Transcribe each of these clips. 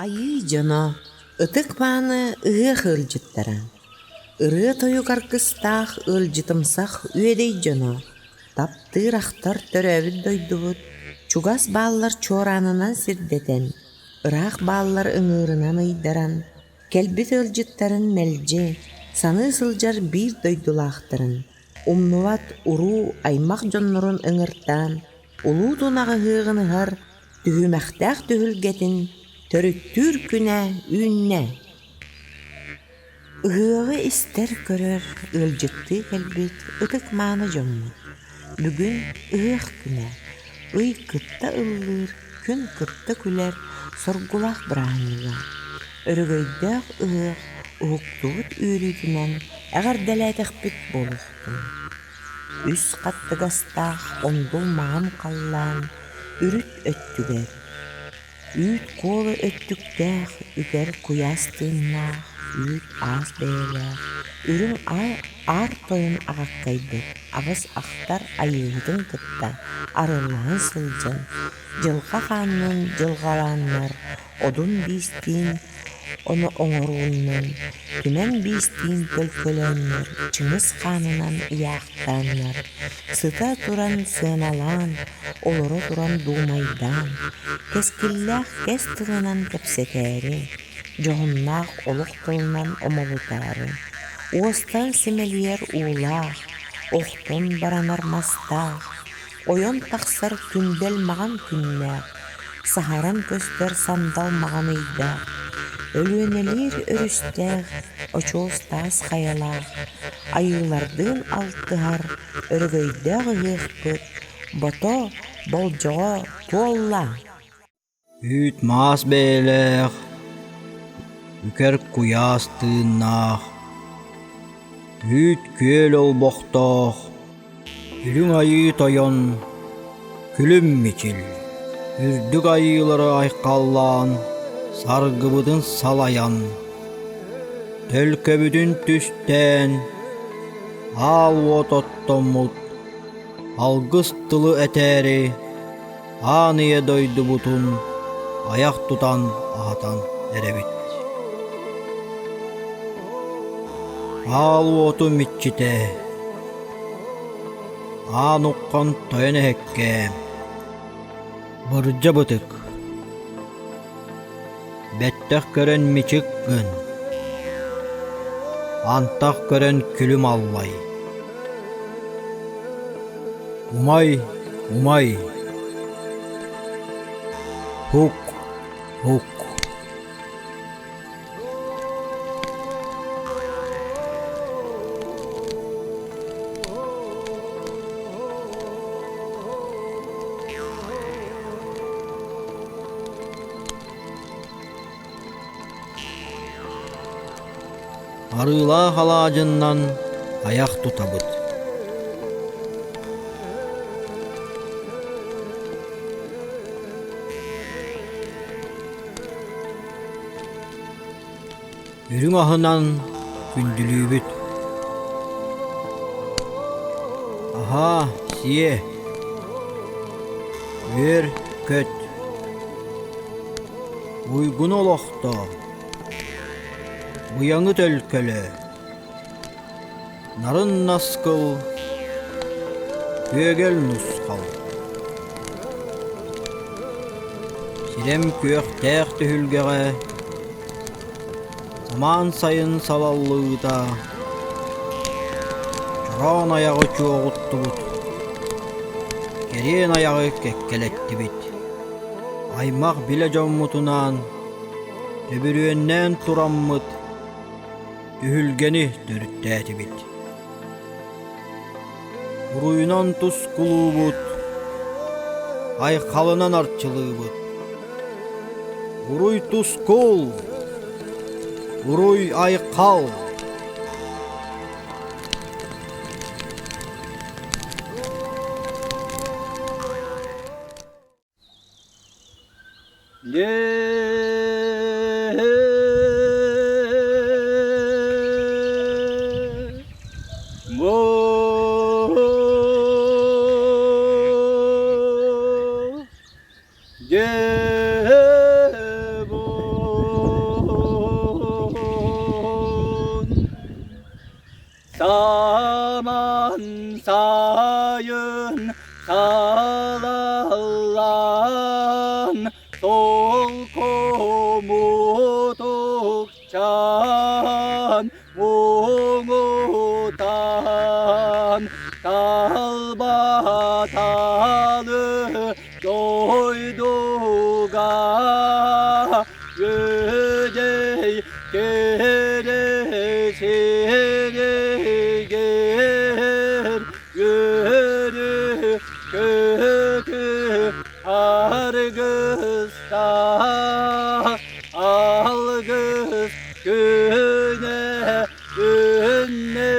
Айыы дьоно, ытык-мааны ыһыах ыалдьыттара, ырыа-тойук аргыстаах ыалдьытымсах үөдэй дьоно, таптыыр-ахтар төрөөбүт дойдубут чугас бааллар чуораанынан сирдэтэн, ыраах бааллар ыҥыырынан ыйдаран, кэлбит ыалдьыттарын мэлдьи саныы сылдьар биир дойдулаахтарын, умнубат уруу-аймах дьоннорун ыҥыртаан, улуу тунаҕ ыһыаҕын ыһар түһүмэхтээх түһүлгэтин төрүттүүр күнэ үүннэ. Ыһыаҕы истэр-көрөр, ыалдьыттыы кэлбит ытык-мааны дьоммут. Бүгүн ыһыах күнэ, ый кытта ыллыыр, күн кытта күлэр соргулаах бырааһынньыга. Өрөгөйдөөх ыһыах уһуктубут үөрүүтүнэн эҕэрдэлээтэхпит буолуохтун. Үс хаттыгастаах ондул маҥан халлаан үрүт өттүгэр, үүт куола өттүктээх үкэр куйаас тыыннаах үүт аас бэйэлээх үрүҥ аар тойон аҕаккайбыт аҕыс ахтар айыыһытын кытта арыллаһан сылдьан дьылҕа хаанныын дьылҕалааннар одун биистиин Ону оҥорууннан, түмэн биистиин төлкөлөөннөр, Чыҥыс хаанынан ыйаахтааннар, сыта туран сыаналаан, олоро туран дуумайдаан, кэскиллээх кэс тылынан кэпсэтээри, дьоһуннаах олох тылынан омолутаары, уостан симэлийэр уулаах, охтон баранар мастаах, ойон тахсар күндэл маҕан күннээх, саһаран көстөр сандал маҕан ыйдаах, Өлүөнэлиир өрүстээх, очуос таас хайалаах, айыылардыын алтыһар өрөгөйдөөх ыһыахпыт бото болдьоҕо туолла. Үүт-маас бэйэлээх, үкэр куйаас тыыннаах, үүт күөл олбохтоох, үрүҥ айыы тойон, күлүм мичил, үрдүк айыылары айхаллаан, саргыбытын салайан, төлкөбүтүн түстээн, аал уот оттоммут, алгыс тылы этээри Аан ийэ дойдубутун айах тутан аһатан эрэбит. Аал уоту миччитэ, аан уххан тойон эһэккэ, бырдьа бытык, бэттэх көрөн мичик гын, антах көрөн күлүм аллай. Умай, умай. Һук, һук. Арыылаах алаадьыннан айах тутабыт. Үрүҥ аһынан күндүлүүбүт. Аһаа, сиэ. Үөр, көт. Уйгуну олохтоо. Быйаҥы төлкөлөө. Нарын наскыл, күөгэл нусхал. Сирэм күөхтээх түһүлгэҕэ самаан сайын салаллыыта чороон айаҕы чуоҕуттубут, кэриэн айаҕы кэккэлэттибит. Аймах билэ дьоммутунаан төбүрүөннээн тураммыт түһүлгэни төрүттээтибит. Уруйунан тускулуубут, айхалынан арчылыыбыт. Уруй тускул! Уруй айхал! Саман сайын салаллан Толку мутукчан муҥутан Талбаталы дойдуга Үөдэй кэрэ сиригэр Үөрү көтү аргыста Алгыс күнэ үүннэ.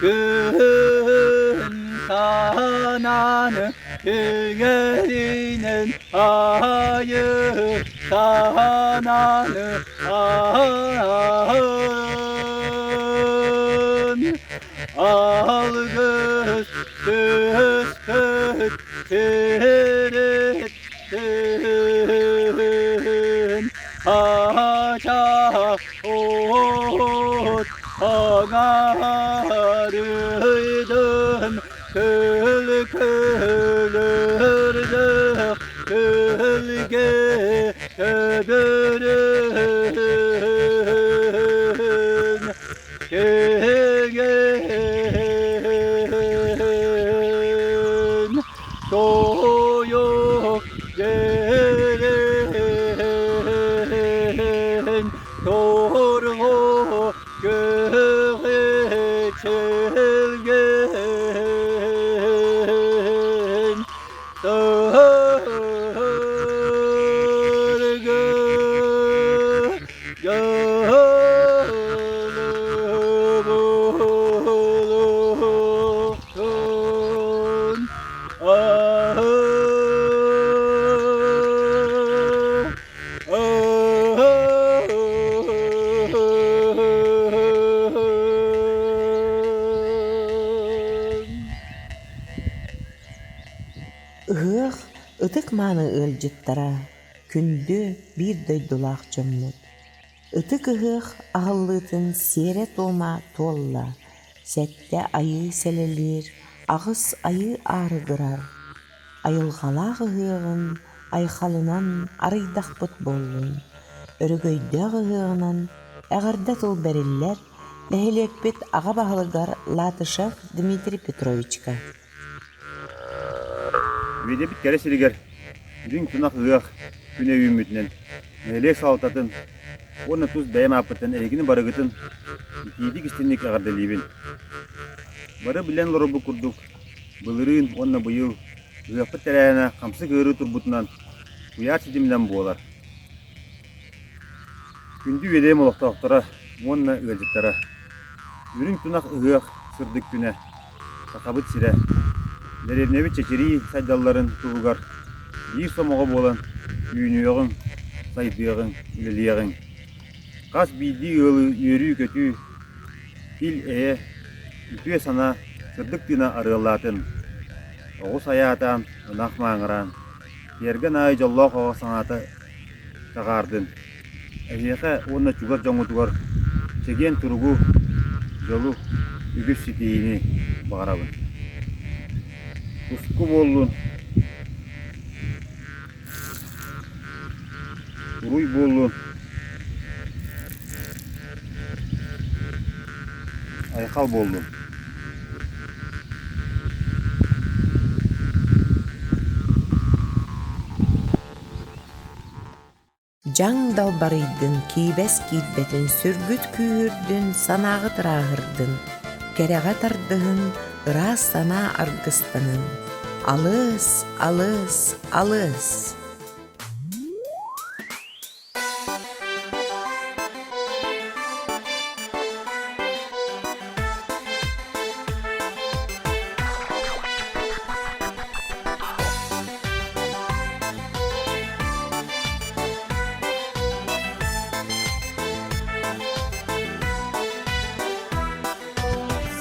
Күн санааны иҥэринэн айы санааны аан Алгыс түспүт сириттин ача от аҥаарыйдын күл-күлүрдэх күлгэ көбүрүн Киһигин тойук дьиҥин торҕо күөҕү чэлгин Сыргы Ыһыах ытык-мааны ыалдьыттара, күндү биир дойдулаах дьоммут. Ытык ыһыах аһыллыытын сиэрэ-туома туолла, сэттэ айыы сэлэлиир, аҕыс айыы аарыгырар. Айылҕалаах ыһыаҕын айхалынан арыйдахпыт буоллун, өрөгөйдөөх ыһыаҕынан эҕэрдэ тыл бэриллэр нэһилиэкпит аҕа баһылыгар Латышев Дмитрий Петровичка. Үөдэбит кэрэ сиригэр үрүҥ тунах ыһыах күнэ үүммүтүнэн нэһилиэк салалтатын уонна тус бэйэм ааппыттан эһигини барыгытын итиитик-истиҥник эҕэрдэлиибин. Бары билэн олорорбут курдук, былырыын уонна быйыл ыһыахпыт тэрээһинэ хамсык ыарыы турбутунан куйаар ситиминэн буолар. Күндү үөдэйим олохтоохторо уонна ыалдьыттара! Үрүҥ тунах ыһыах сырдык күнэ, Сахабыт сирэ, дэриэбинэбит чэчирии сайдалларын туһугар биир сомоҕо буолан үүнүөҕүҥ, сайдыаҕыҥ, үлэлиэҕиҥ. Хас биирдии ыалы үөрүү-көтүү, ил-эйэ, үтүө санаа сырдык тыына арыаллаатын. Оҕус айаатаан, ынах мааҥыраан, тиэргэн аайы дьоллоох оҕо саҥата чаҕаардын. Эһиэхэ уонна чугас дьоҥҥутугар чэгиэн туругу, дьолу, үгүс ситиһиини баҕарабын. Туску буоллун, уруй буоллун, айхал буоллун. Дьаҥ далбарыйдын, киибэс киирбэтин, сүргүт күүһүрдүн, санааҕыт ырааһырдын, кэрэҕэ тардыһын, ыраас санаа аргыстанын. Алыс, алыс, алыс!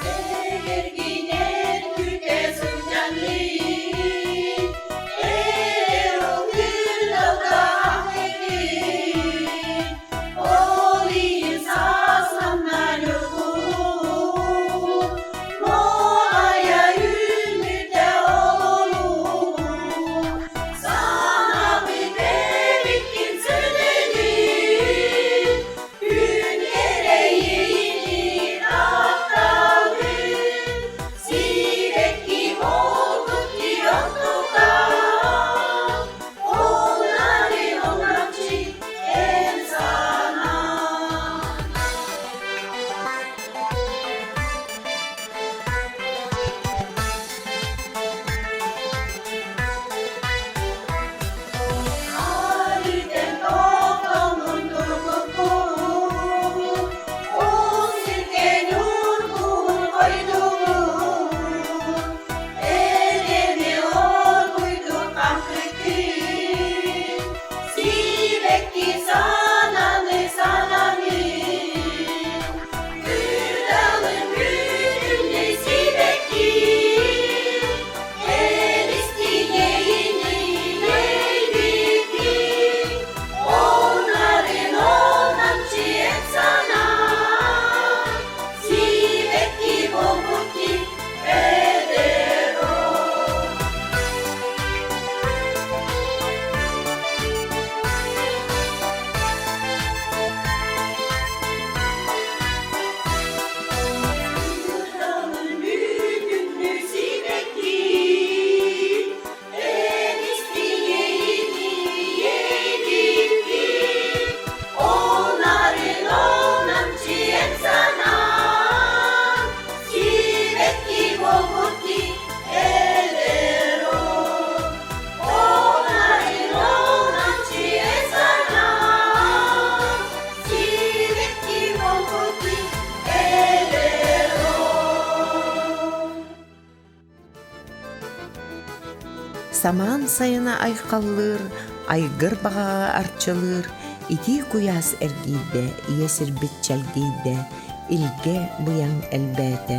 Сэргинэн күтэ сылдьан эр ол Самаан сайына айхаллыыр, айгыр баҕаҕа арчылыыр, итии куйаас эргийдэ, ийэ сирбит чэлгийдэ, илгэ быйаҥ элбээтэ.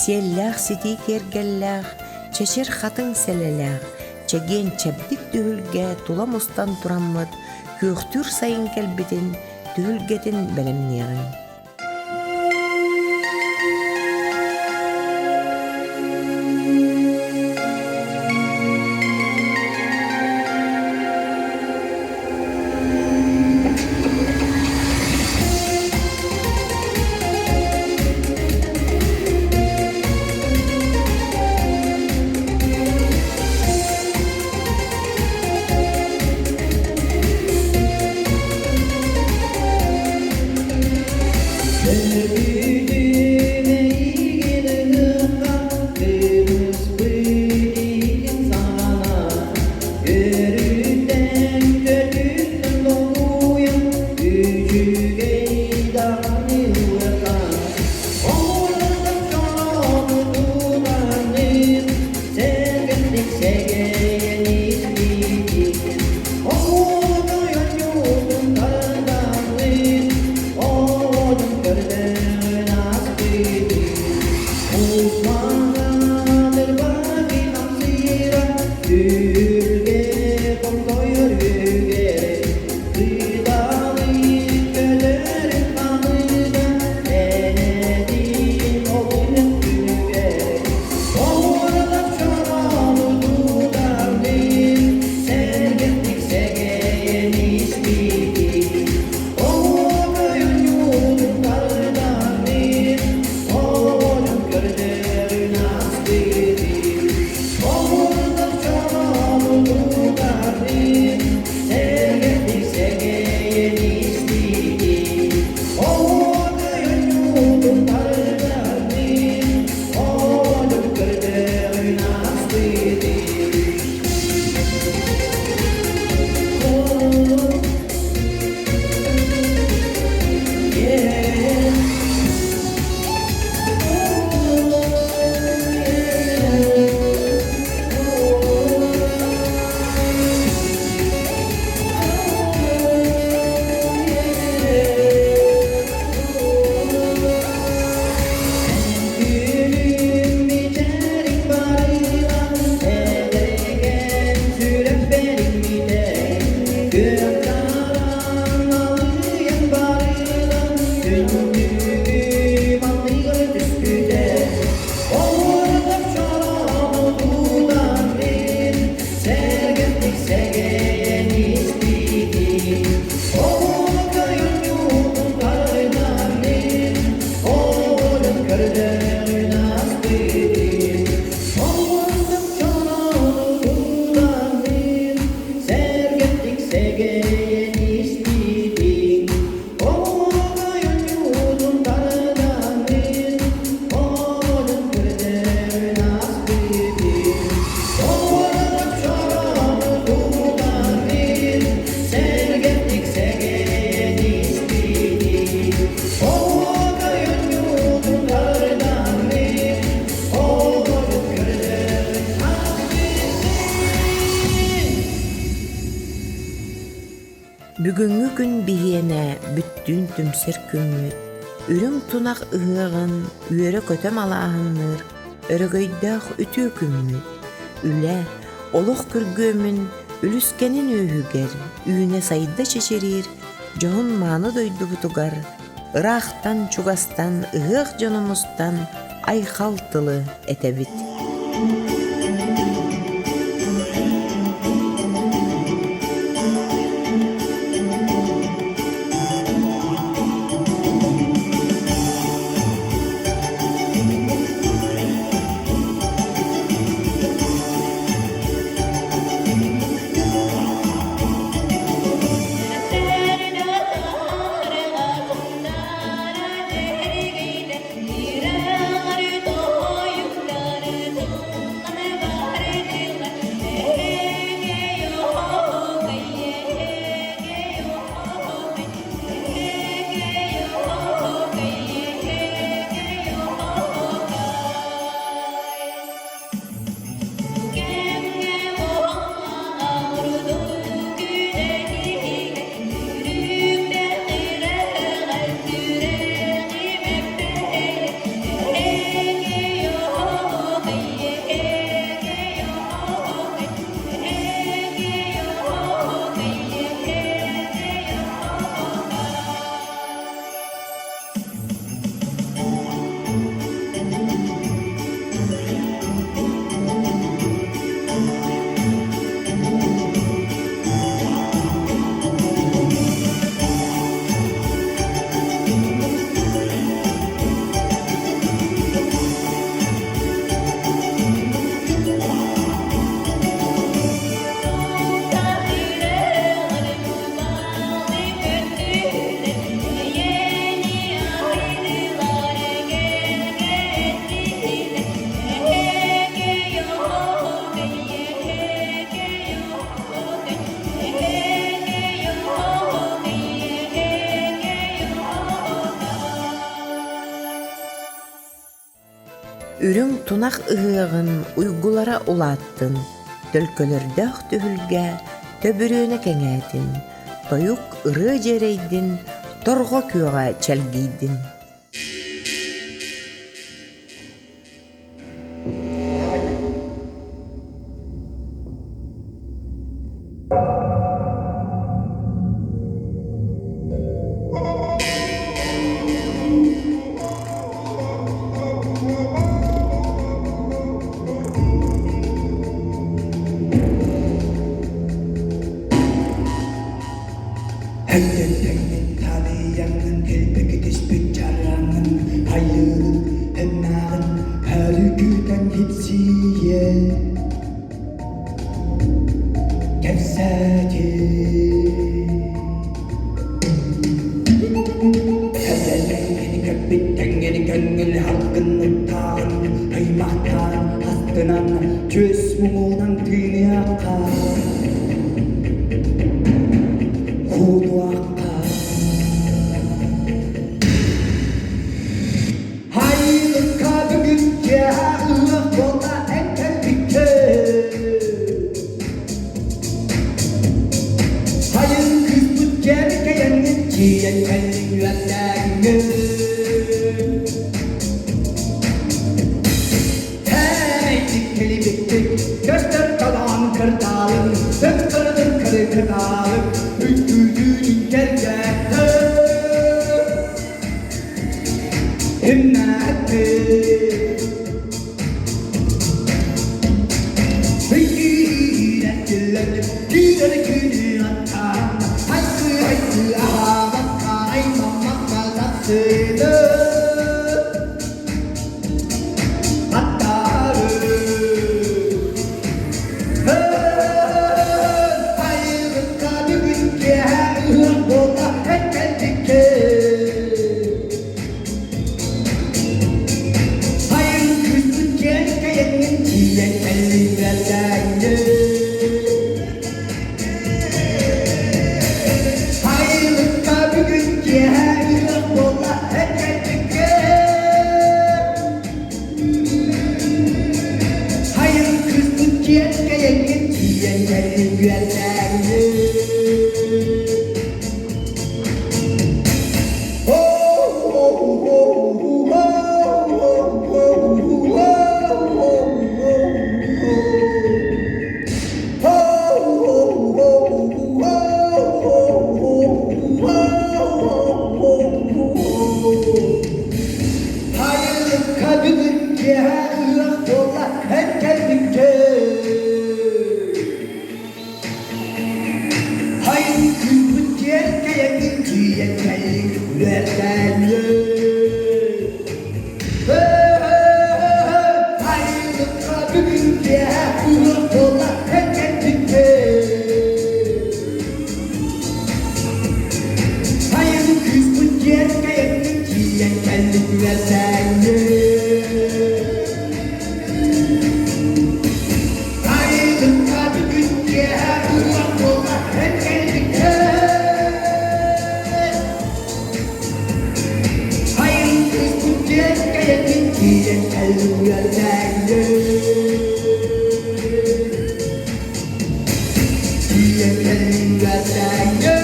Сиэллээх ситии киэргэллээх, чэчир хатыҥ сэлэлээх, чэгиэн чэбдик түһүлгэ тула мустан тураммыт, күөхтүүр сайын кэлбитин, түһүлгэтин бэлэмниэҕиҥ. Бүгүҥҥү күн биһиэнэ бүттүүн түмсэр күммүт, үрүҥ тунах ыһыаҕын үөрэ-көтө малааһынныыр өрөгөйдөөх үтүө күммүт, үлэ, олох күргүөмүн үлүскэнин үөһүгэр үүнэ-сайда чэчириир дьоһун-мааны дойдубутугар ыраахтан-чугастан ыһыах дьоно мустан айхал тылы этэбит. Үрүҥ тунах ыһыаҕын уйгулара улааттын, төлкөлөрдөөх түһүлгэ төбүрүөнэ кэҥээтин, тойук ырыа дьиэрэйдин, торҕо күөҕэ чэлгийдин. Һэллэллэҥҥин таалыйаҥҥын кэлбэккэ түспүт чараҥҥын хайыырын тэннааҕын өрүкүтэн хипсийэ кэпсээтин Һэллэллэҥҥин көппүт тэҥҥин көҥүл халгын ыттааҕын аймахтаан астынан түөс муҥунан тыыныахха Хуунуахха Хайылыкка бүгүн киэһэ ыһыах буолла эн кэлбиккэ Хайын кыыспыт кэйэҥҥин тиийэн кэллиҥ үөрдээҥҥин Тэйдик кэлибиттик көстөр талаан кырдаалын Өттөрүтүн кыры кытаалык үттүүтүүнүн кэргэттэ Himmetli Хайын күспүт киэн кэйэҥҥин тиийэн кэллиҥ бэрдээҥҥин Хайылыкка бүгүн киэһэ ыһыах буолла эн кэлбиккин Хайын кыыспыт киэн кэйэҥҥин тиийэн кэллиҥ үөрдээҥҥин Хайылыкка бүгүн киэһэ ыһыах буолла эн кэлбиккин Хайын күүппүт киэр кэйэҥҥин тиийэн кэллиҥ үөрдээҥҥин Хайылыкка бүгүн киэһэ ыһыах буолла эн кэлбиккин Хайын күүспүт киэр кэйэҥҥин тиийэн кэллиҥ үөрдээҥҥин Айылыкка бүгүн киэһэ ыһыах буолла эн кэлбиккин Хайын кыыспыт диэн кэйэҥҥин тиийэн кэллиҥ үөрдээҥҥин Тиийэн кэллиҥ үөрдээҥҥин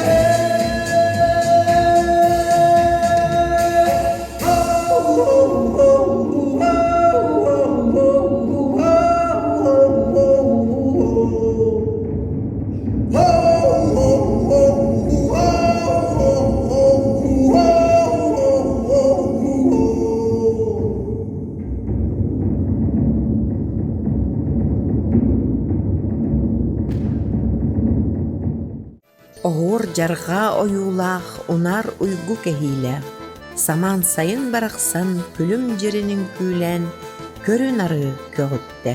Оһуор дьарҕаа ойуулаах, унаар уйгу кэһиилээх, самаан сайын барахсан күлүм дьиринин күүлээн көрү-нары көҕүттэ.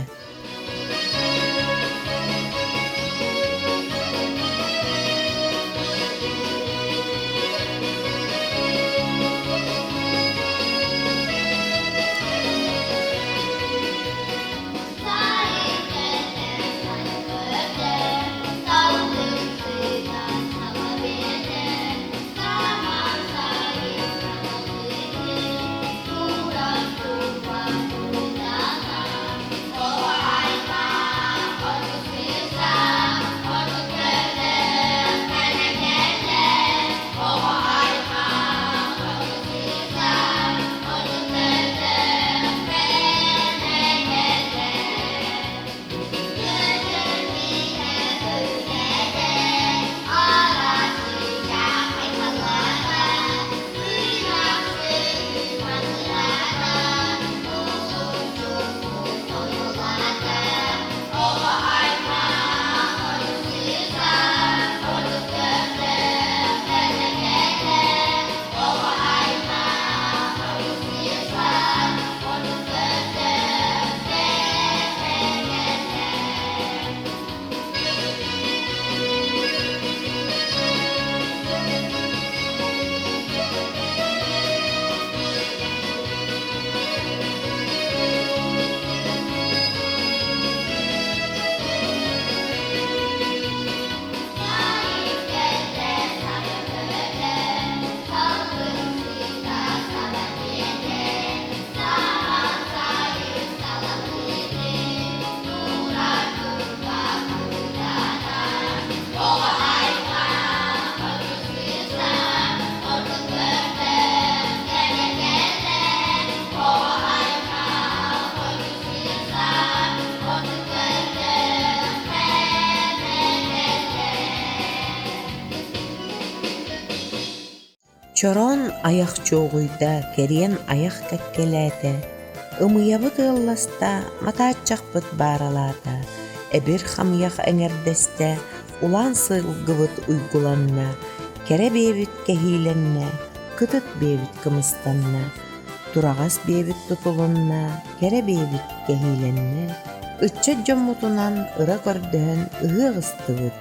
Чороон айах чуоҕуйда, кэриэн айах кэккэлээтэ, ымыйабыт ыалласта, матааччахпыт бааралаата, эбир хамыйах эҥэрдэстэ, улаан сылгыбыт уйгуланна, кэрэ биэбит кэһиилэннэ, кытыт биэбит кымыстанна, тураҕас биэбит тутулунна, кэрэ биэбит кэһиилэннэ, ыччат дьоммутунан ыра көрдөһөн ыһыах ыстыбыт,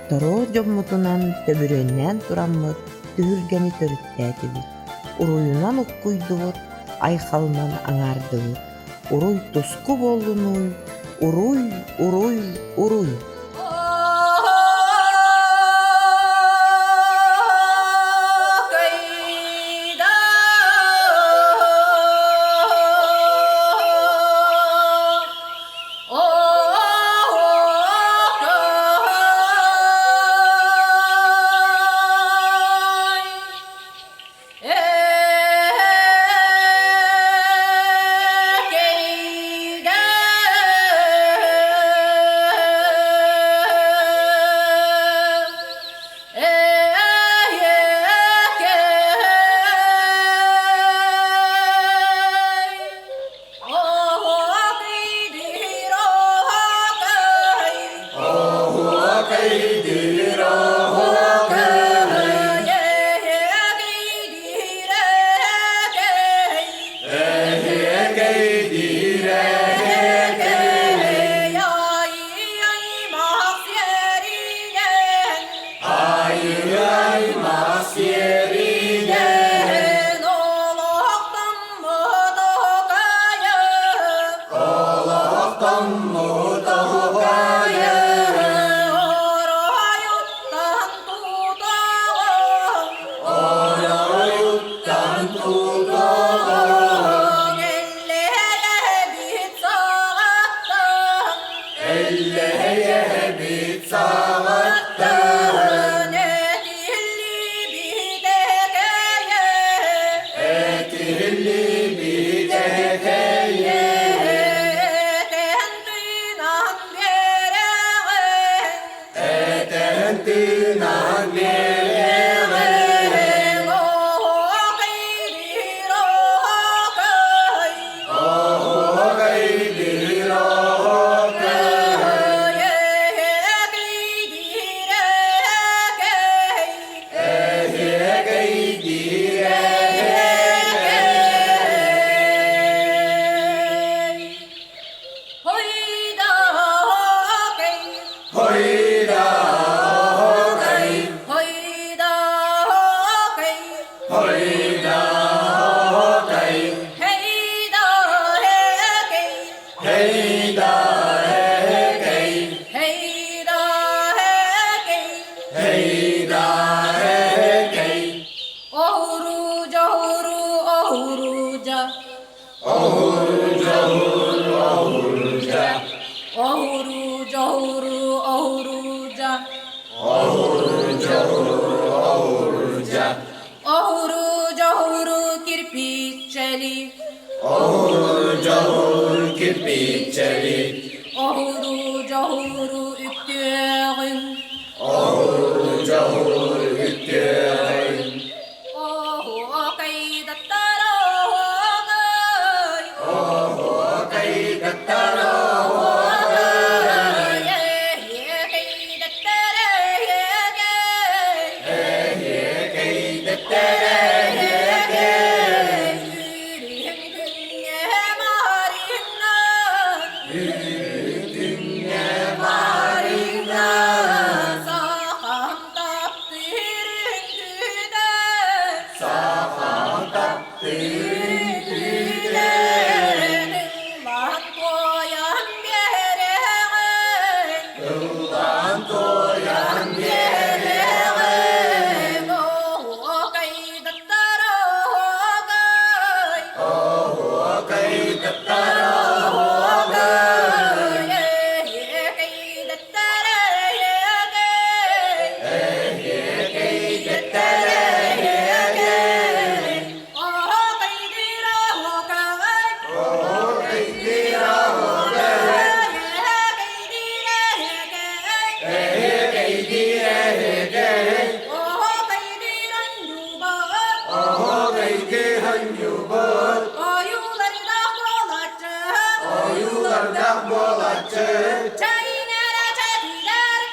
торуо дьоммутунан төбүрүөннээн тураммыт түһүлгэни төрүттээтибит, уруйунан уккуйдубут, айхалынан аҥаардыбыт. Уруй туску буоллунуй, уруй, уруй, уруй!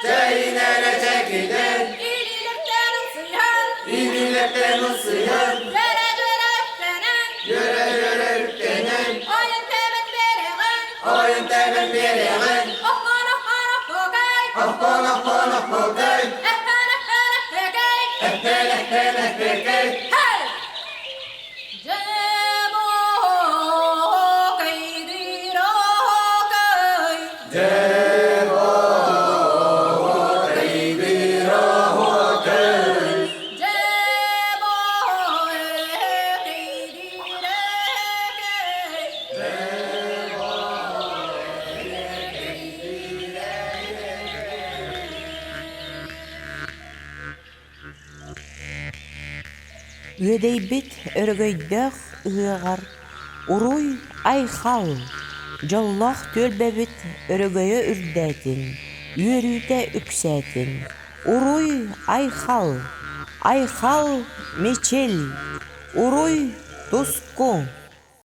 Чэйинэрэ чэкидэн Илиилэртэн ылсыһан Илиилэртэн ылсыһан Үөрэ-дьүөрэ үктэнэн Үөрэ-дьүөрэ үктэнэн Ойон тэбэн биэрэҕин Ойон тэбэн биэрэҕин Оххон оххон оххокай Оххон оххон оххокай Эхэн эхэн эхэкэй Эхэн эхэн эхэкэй Hey! Дьэ-бо-кай-дыра-кай Дьэ-бо-кай-дыра-кай Дьэ-бо-кай-дыра-кай Үөдэйбит өрөгөйдөөх ыһыаҕар уруй-айхал, дьоллоох түөлбэбит өрөгөйө үрдээтин, үөрүүтэ үксээтин! Уруй-айхал, айхал-мичил, уруй-туску!